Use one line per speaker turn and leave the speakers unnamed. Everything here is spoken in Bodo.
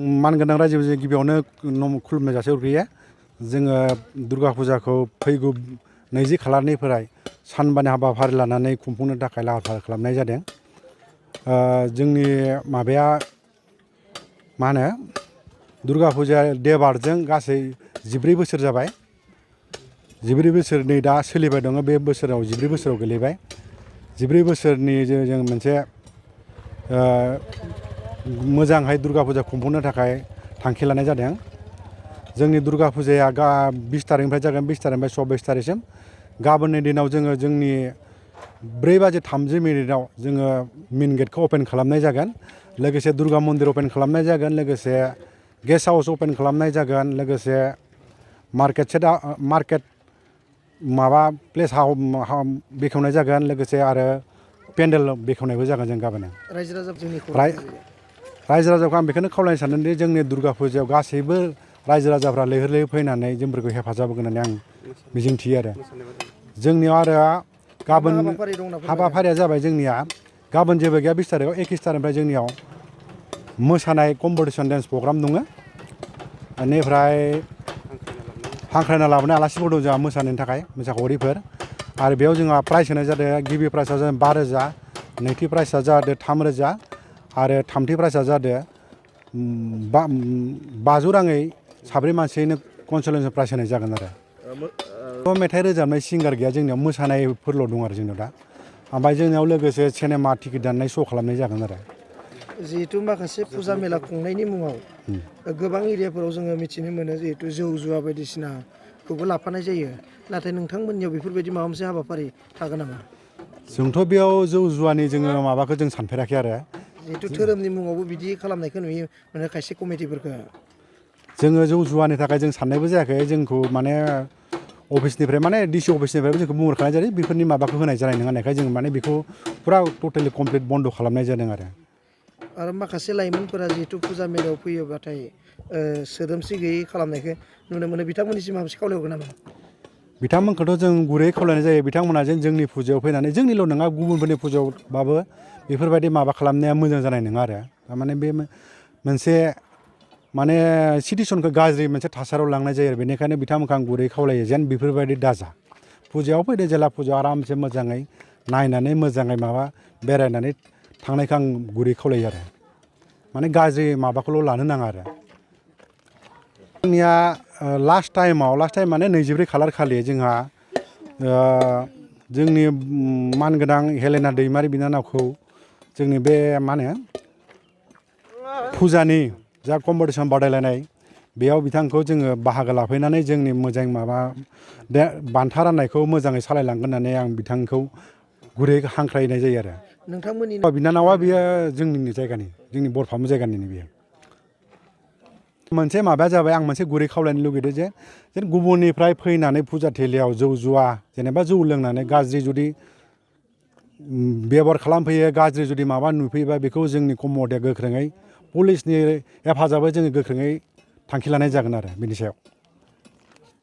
मानगोनां रायजो गिबियावनो खुलुमनाय जासिहरग्रोयो। जोङो दुर्गा फुजाखौ फैगौ 20 खालारनिफ्राय सानबानि हाबाफारि लानानै खुंफुंनो थाखाय लाहार फाहार खालामनाय जादों। जोंनि माबाया मा होनो दुर्गा फुजाया देबारजों गासै 14 बोसोर जाबाय। 14 बोसोर नै दा सोलिबाय दङ, बे बोसोराव 14 बोसोराव गोलैबाय। 14 बोसोरनि जों मोनसे मोजांहाय दुर्गा फुजा खुंफुंनो थाखाय थांखि लानाय जादों। जोंनि दुर्गा फुजाया 20 तारिखनिफ्राय जागोन, 20 तारिखनिफ्राय 24 तारिखसिम। गाबोननि दिनाव जोङो जोंनि 4:30 जोङो मेन गेटखौ अपेन खालामनाय जागोन। लोगोसे दुर्गा मन्दिर अपेन खालामनाय जागोन, लोगोसे गेस्ट हाउस अपेन खालामनाय जागोन, लोगोसे मार्केट माबा प्लेस बेखेवनाय जागोन, लोगोसे आरो पेन्डेल बेखेवनायबो जागोन जों गाबोन। रायजो राजाखौ आं बेखौनो खावलायनो सानदोंदि जोंनि दुर्गा फुजायाव गासैबो रायजो राजाफ्रा लैहोर लैहोर फैनानै जोंफोरखौ हेफाजाब होगोन होननानै आं मिजिंथियो आरो। जोंनियाव आरो गाबोन हाबाफारिया जाबाय जोंनिया गाबोन जेबो गैया। 20 तारिखआव 21 तारिखनिफ्राय जोंनियाव मोसानाय कम्पिटिसन डेन्स प्रग्राम दङ। बेनिफ्राय हांख्रायना लाबोनाय आलासिफोर दं जोंहा मोसानो थाखाय, मोसाखावरिफोर। आरो बेयाव जोंहा प्राइज होनाय जादों। गिबि प्राइजआ जादों 5,000, नैथि प्राइजआ जादों 3,000 आरो थामथि प्राइजआ जादों 500 राङै साब्रै मानसियैनो कनसलेसन प्राइज होनाय जागोन आरो। मेथाइ रोजाबनाय सिंगार गैया जोंनियाव, मोसानायफोरल' दं आरो जोंनियाव दा। ओमफ्राय जोंनियाव लोगोसे सिनेमा टिकेट दाननाय श' खालामनाय जागोन आरो।
जिहेतु माखासे फुजा मेला खुंनायनि मुङाव गोबां एरियाफोराव जोङो मिथिनो मोनो जिहेतु जौ जुवा बायदिसिनाखौबो लाफानाय जायो। नाथाय नोंथांमोननियाव बेफोरबायदि माबा मोनसे हाबाफारि थागोन नामा?
जोंथ' बेयाव जौ जुवानि जोङो माबाखौ जों सानफेराखै आरो।
जिहेतु धोरोमनि मुङावबो बिदि खालामनायखौ नुयो माने खायसे कमिटिफोरखौ।
जोङो जौ जुवानि थाखाय जों साननायबो जायाखै। जोंखौ माने अफिसनिफ्राय माने डिसि अफिसनिफ्रायबो जोंखौ बुंहरखानाय जादों बेफोरनि माबाखौ होनाय जानाय नङा होननायखाय जों माने बेखौ फुरा टटेलि कमप्लिट बन्द' खालामनाय जादों आरो।
माखासे लाइमोनफोरा जिहेतु फुजा मेलायाव फैयोबाथाय सोदोमस्रि गैयै खालामनायखौ नुनो मोनो, बिथांमोननिसिम माबा मोनसे खावलायहरगोन नामा?
बिथांमोनखौथ' जों गुरैयै खावलायनाय जायो। बिथांमोना जोंनि फुजायाव फैनानै, जोंनिल' नङा गुबुनफोरनि फुजायावबाबो बेफोरबायदि माबा खालामनाया मोजां जानाय नङा आरो। थारमाने बे मोनसे माने सिटुवेसनखौ गाज्रि मोनसे थासारियाव लांनाय जायो आरो। बेनिखायनो बिथांमोनखौ आं गुरै खावलायो जेन बेफोरबायदि दाजा। फुजायाव फैदो जेला फुजायाव आरामसे मोजाङै नायनानै मोजाङै माबा बेरायनानै थांनायखौ आं गुरै खावलायो आरो। माने गाज्रि माबाखौल' लानो नाङा आरो। जोंनिया लास्ट टाइम माने 24 खालार खालि जोंहा जोंनि मानगोनां हेलेना दैमारि बिनानावखौ जोंनि बे मा होनो फुजानि जा कम्पिटिसन बादायलायनाय बेयाव बिथांखौ जोङो बाहागो लाफैनानै जोंनि मोजां माबा बान्था राननायखौ मोजाङै सालायलांगोन होननानै आं बिथांखौ गुरै हांख्रायनाय जायो आरो।
नोंथांमोननि
बिनानावा बियो जोंनि जायगानि, जोंनि बरफामु जायगानिनो बियो। मोनसे माबाया जाबाय, आं मोनसे गुरै खावलायनो लुगैदों जे गुबुननिफ्राय फैनानै फुजा थेलियाव जौ जुवा जेनेबा जौ लोंनानै गाज्रि जुदि बेबहार खालामफैयो, गाज्रि जुदि माबा नुफैयोबा बेखौ जोंनि कमिटिया गोख्रोङै पुलिसनि हेफाजाबै जोङो गोख्रोङै थांखि लानाय जागोन आरो बेनि सायाव।